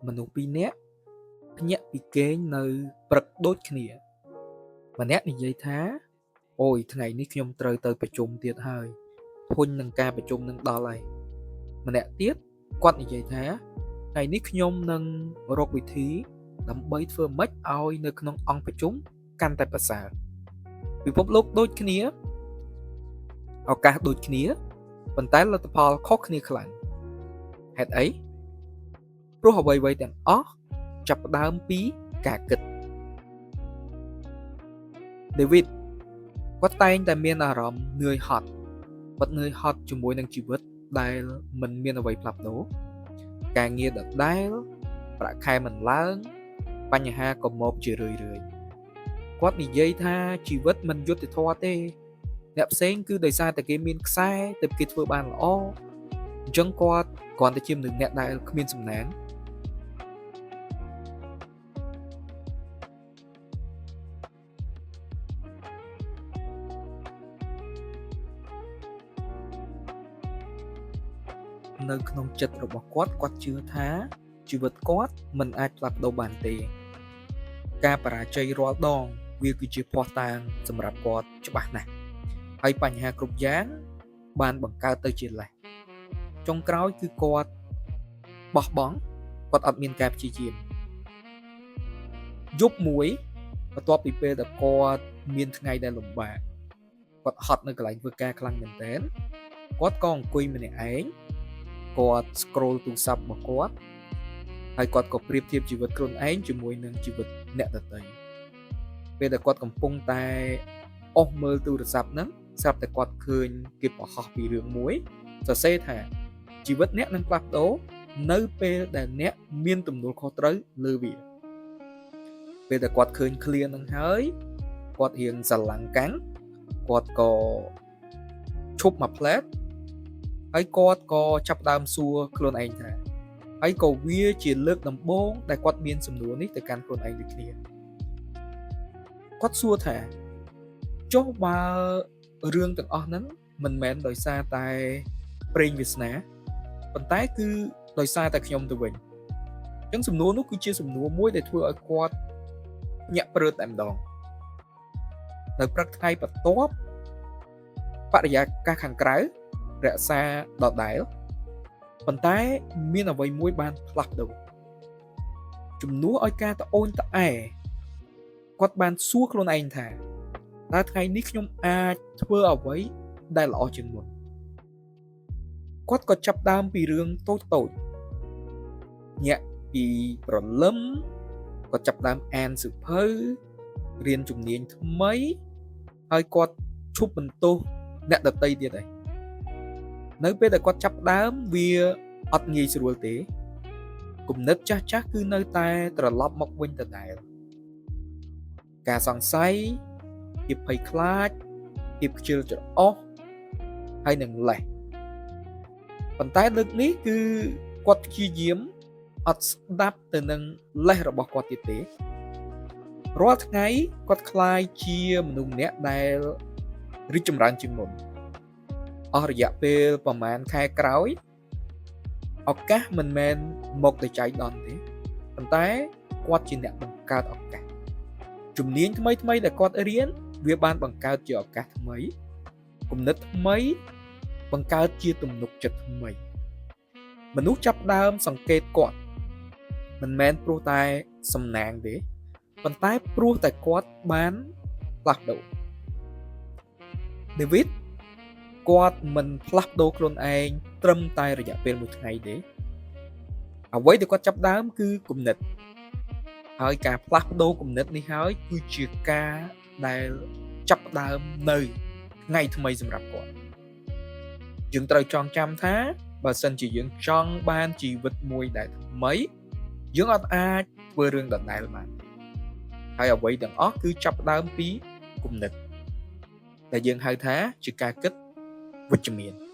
មនុស្សពីរនាក់ភ្ញាក់ពីគេងនៅព្រឹកដូចគ្នាម្នាក់និយាយថាអូយថ្ងៃនេះខ្ញុំត្រូវទៅប្រជុំទៀតហើយធុញនឹងការប្រជុំនឹងដល់ហើយម្នាក់ទៀតគាត់និយាយថាថ្ងៃនេះខ្ញុំនឹងរកវិធីដើម្បីធ្វើម៉េចឲ្យនៅក្នុងអង្គប្រជុំកាន់តែប្រសើរពិភពលោកដូចគ្នាឱកាសដូចគ្នាប៉ុន្តែលទ្ធផលខុសគ្នាខ្លាំងហេតុអីព្រោះអ្វីៗទាំងអស់ចាប់ផ្ដើមពីការគិត David គាត់តែងតែមានអារម្មណ៍នឿយហត់គាត់នឿយហត់ជាមួយនឹងជីវិតដែលមិនមានអ្វីផ្លាស់ប្ដូរការងារដដែលប្រាក់ខែមិនឡើងបញ្ហាក៏មកជារឿយៗគាត់និយាយថាជីវិតមិនយុត្តិធម៌ទេអ្នកផ្សេងគឺដោយសារតែគេមានខ្សែទើបគេធ្វើបានល្អអញ្ចឹងគាត់គ្រាន់តែជាមនុស្សម្នាក់ដែលគ្មានសំណាងនៅក្នុងចិត្តរបស់គាត់គាត់ជឿថាជីវិតគាត់មិនអាចផ្លាស់ប្ដូរបានទេការបរាជ័យរាល់ដងវាគឺជាភស្តុតាងសម្រាប់គាត់ច្បាស់ណាស់ហើយបញ្ហាគ្រប់យ៉ាងបានបង្កើតទៅជាលេសចុងក្រោយគឺគាត់បោះបង់គាត់អត់មានការព្យាយាមយប់មួយបន្ទាប់ពីពេលដែលគាត់មានថ្ងៃដែលលំបាកគាត់ហត់នៅកន្លែងធ្វើការខ្លាំងមែនទែនគាត់ក៏អង្គុយម្នាក់ឯងគាត់ scroll ទូរស័ព្ទរបស់គាត់ហើយគាត់ក៏ប្រៀបធៀបជីវិតខ្លួនឯងជាមួយនឹងជីវិតអ្នកដទៃពេលដែលគាត់កំពុងតែអស់មើលទូរស័ព្ទហ្នឹងស្រាប់តែគាត់ឃើញគេបង្ហោះពីរឿងមួយសរសេរថាជីវិតអ្នកនឹងផ្លាស់ប្ដូរនៅពេលដែលអ្នកមានទំនួលខុសត្រូវលើវាពេលដែលគាត់ឃើញឃ្លានឹងហើយគាត់រៀងស្រឡាំងកាំងគាត់ក៏ឈប់មួយផ្លែតហើយគាត់ក៏ចាប់ផ្ដើមសួរខ្លួនឯងថាហើយក៏វាជាលើកដំបូងដែលគាត់មានសំណួរនេះទៅកាន់ខ្លួនឯងដូចគ្នាគាត់សួរថាចុះបើរឿងទាំងអស់ហ្នឹងមិនមែនដោយសារតែព្រេងវាសនាប៉ុន្តែគឺដោយសារតែខ្ញុំទៅវិញអញ្ចឹងសំណួរនោះគឺជាសំណួរមួយដែលធ្វើឲ្យគាត់ញាក់ព្រឺតតែម្ដងនៅព្រឹកថ្ងៃបន្ទាប់បរិយាកាសខាងក្រៅរក្សាដដែលប៉ុន្តែមានអ្វីមួយបានផ្លាស់ប្ដូរជំនួសឲ្យការត្អូញត្អែគាត់បានសួរខ្លួនឯងថាតើថ្ងៃនេះខ្ញុំអាចធ្វើអ្វីដែលល្អជាងមុនគាត់ក៏ចាប់ដើមពីរឿងតូចតូចញាក់ពីព្រលឹមគាត់ចាប់ដើមអានសៀវភៅរៀនជំនាញថ្មីហើយគាត់ឈប់បន្ទោសអ្នកដទៃទៀតហើយនៅពេលដែលគាត់ចាប់ដើមវាអត់ងាយស្រួលទេគំនិតចាស់ចាស់គឺនៅតែត្រឡប់មកវិញដដែលការសង្ស័យភាពភ័យខ្លាចភាពខ្ជិលច្រអូសហើយនឹងលេសប៉ុន្តែលើកនេះគឺគាត់ព្យាយាមអត់ស្ដាប់ទៅនឹងលេសរបស់គាត់ទៀតទេរាល់ថ្ងៃគាត់ក្លាយជាមនុស្សម្នាក់ដែលរីកចម្រើនជាងមុនអស់រយៈពេលប្រហែលខែក្រោយឱកាសមិនមែនមកទៅចៃដន្យទេប៉ុន្តែគាត់ជាអ្នកបង្កើតឱកាសជំនាញថ្មីថ្មីដែលគាត់រៀនវាបានបង្កើតជាឱកាសថ្មីគំនិតថ្មីបង្កើតជាទំនុកចិត្តថ្មីមនុស្សចាប់ដើមសង្កេតគាត់មិនមែនព្រោះតែសំណាងទេប៉ុន្តែព្រោះតែគាត់បានផ្លាស់ប្ដូរ David គាត់មិនផ្លាស់ប្ដូរខ្លួនឯងត្រឹមតែរយៈពេលមួយថ្ងៃទេអ្វីដែលគាត់ចាប់ដើមគឺគំនិតហើយការផ្លាស់ប្ដូរគំនិតនេះហើយគឺជាការដែលចាប់ផ្ដើមនៅថ្ងៃថ្មីសម្រាប់គាត់យើងត្រូវចងចាំថាបើសិនជាយើងចង់បានជីវិតមួយដែលថ្មីយើងអត់អាចធ្វើរឿងដដែលបានទេហើយអ្វីទាំងអស់គឺចាប់ផ្ដើមពីគំនិតដែលយើងហៅថាជាការគិតវិជ្ជមាន។